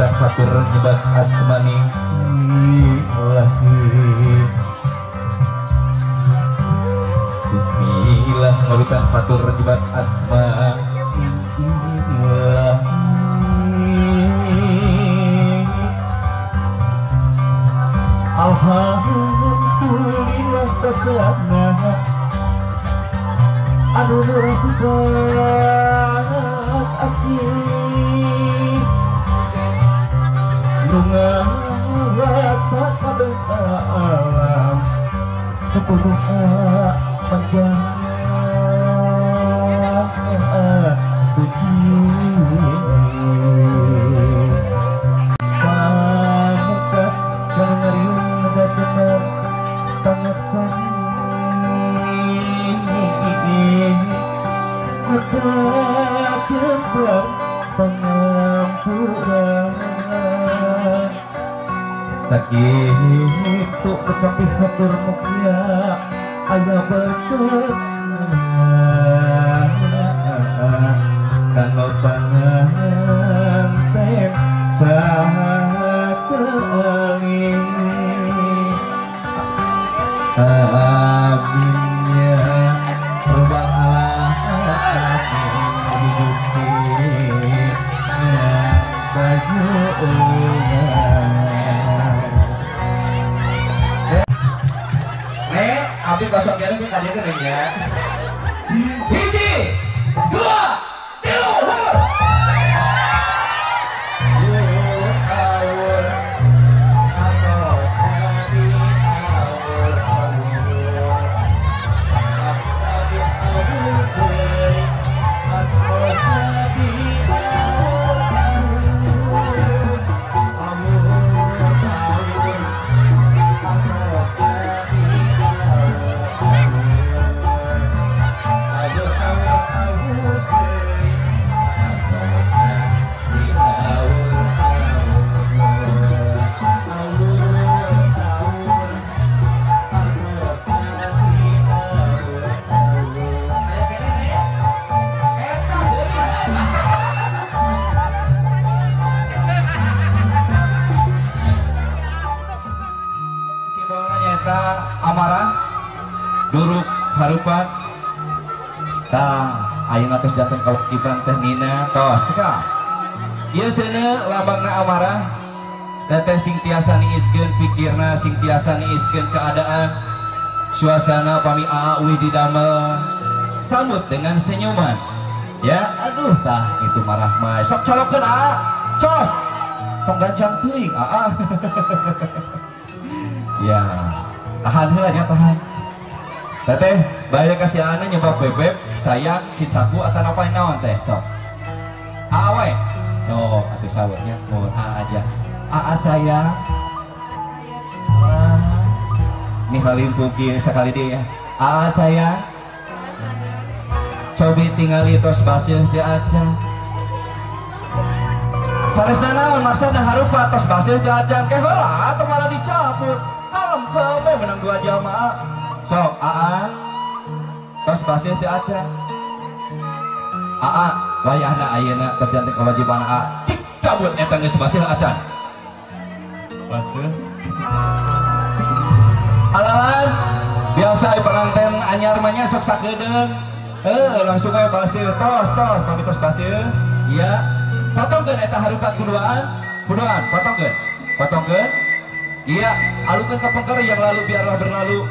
ngawitan fatur nyebat asmani ilahi. Bismillah ngawitan fatur nyebat asma ilahi. Alhamdulillah tasana anu sifat asih nu ngawasa kabeh alam kudu panjang puji pamukas ngariung ngacemer pangaksani kota jember pengampuran sakitu kecapi hatur mukia aya berkah kanggo panganten sakali. Amin ya rabbal alamin Gusti ya Nek, abi kosong kene ki kadieu ya. Hiji, dua, tilu, hur. Amarah duruk harupat tah ayeuna tos janten kawajiban teh Nina tos cekap ieu seuneu lambangna amarah teteh sing tiasa niiskeun pikirna sing tiasa niiskeun keadaan suasana pami aa uih didamel sambut dengan senyuman ya aduh tah itu marah mah sok colokeun aa cos tong gancang teuing aa ya tahan heula nya tahan teteh bahaya kasih ana nyebab bebek sayang cintaku atau apa naon teh sok aa we sok atuh sawurnya mun aa aja aa sayang nih halimpu kieu sakali deui ya aa sayang cobi tingali tos baseuh teu acan sanesna naon maksudna harupa tos baseuh teu acan ke heula atuh malah dicabut kalem keme menang 2 jamaah sok aa tos baseuh teu acan aa wayahna ayeuna tos janten kewajiban aa cik cabut eta geus baseuh acan baseuh alahan biasa di penganten anyar mah nya sok sakedeung langsung we baseuh tos tos pami tos baseuh iya potongkeun eta harupat kuduaan kuduaan potongkeun potongkeun. Iya, alukeun ka pengker yang lalu biarlah berlalu.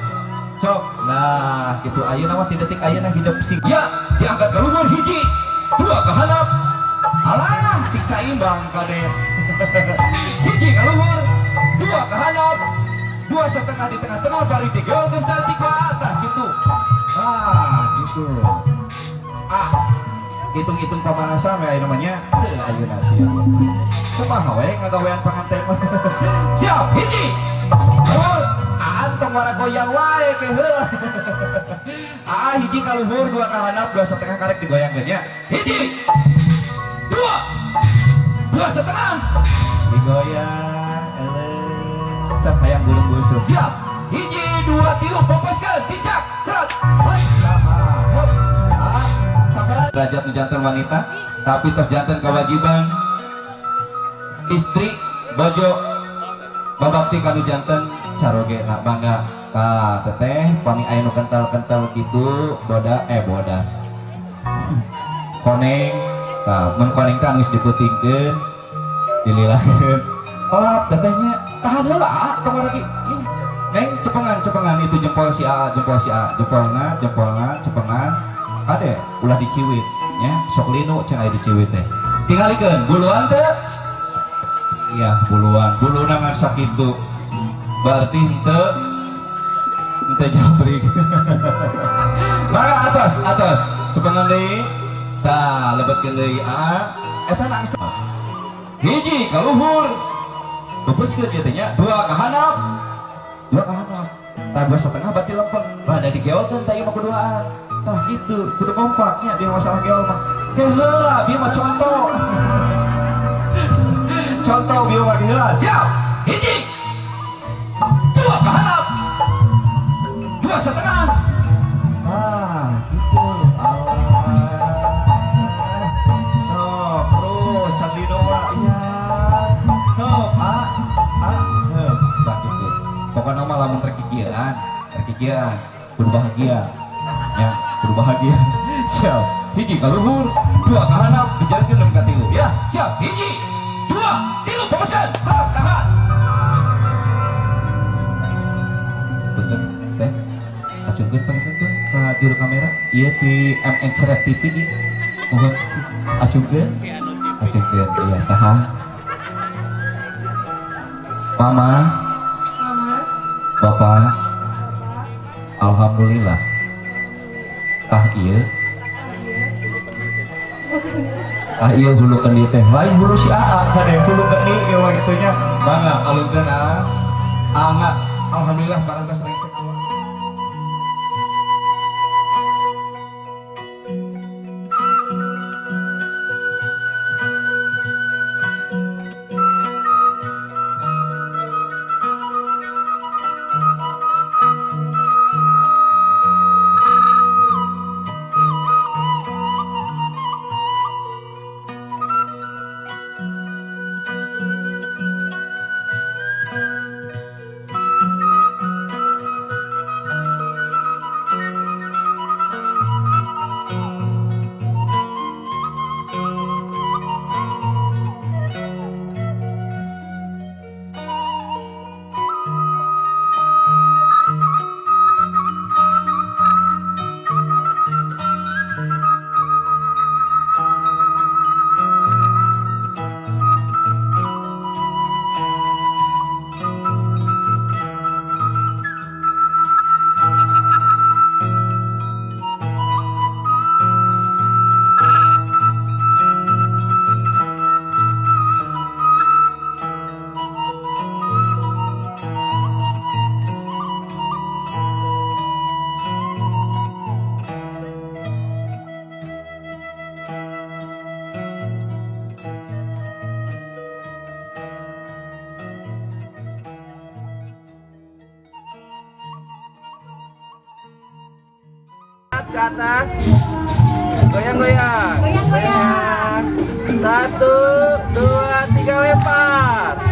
Sok. Nah, gitu ayeuna mah ti detik ayeuna hidup sing. Ya, diangkat ke luhur hiji, dua ke handap. Alah, siksa imbang kade. Hiji ke luhur, dua ke handap, 2,5 di tengah-tengah bari digolkeun saeutik ka gitu. Ah, gitu. Ah, hitung-hitung pamanasan we ayeuna mah nya. Teu ayeuna sia. Kumaha we ngagawean panganten mah. Siap, hiji. Terus, antong wara goyang wae ke heula. Aa hiji ka luhur, dua ka handap, 2,5 karek digoyangkeun nya. Hiji. Dua. 2,5. Digoyang eleuh cap hayang burung busuk. Siap. Hiji, dua, tilu, popeskeun, tincak, berat. Sama. Hop. Sampai derajat jantan wanita, tapi tos jantan kewajiban. Istri bojo babakti kanu janten caroge nak bangga ka teteh pami aya nu kental-kental gitu boda bodas koneng tah mun koneng teh geus diputingkeun dililakeun telap tetehnya tahan heula tong lagi. Neng cepengan itu jempol si A, jempolna cepengan kade ulah diciwit nya sok linu cenah aya diciwit teh tingalikeun buluan teh iya buluan buluna ngan sakitu berarti henteu jabrik. Maka atas cepengan deui tah lebetkeun deui A eta langsung hiji ka luhur bebeskeun ieu teh nya dua ka handap tah 2,5 berarti lempeng rada digeolkeun tah ieu mah kuduaan tah gitu kudu kompaknya di masalah geol mah ke heula bieu mah contoh contoh bieu mah heula siap hiji dua ka handap 2,5 ah gitu Allah sok terus candi doa iya heup a heup tah gitu. Pokoknya mah lamun rek kikieuan kudu bahagia ya, kudu bahagia. Siap hiji ka luhur dua ka handap dijalankeun nepi ka tilu ya siap hiji dua tilu fokuskeun tahan punten teh acungkeun pangeun ka juru kamera ieu ti MN Ceret TV ieu mohon acungkeun iya tahan. Mama Bapak, alhamdulillah. Tah ieu hulu kendi teh. Lain hulu si Aa, kade hulu kendi ieu mah kitu nya. Mangga alungkeun Aa. Angga, alhamdulillah parantos rengse. Ke atas, goyang-goyang, goyang-goyang, 1, 2, 3, lempar.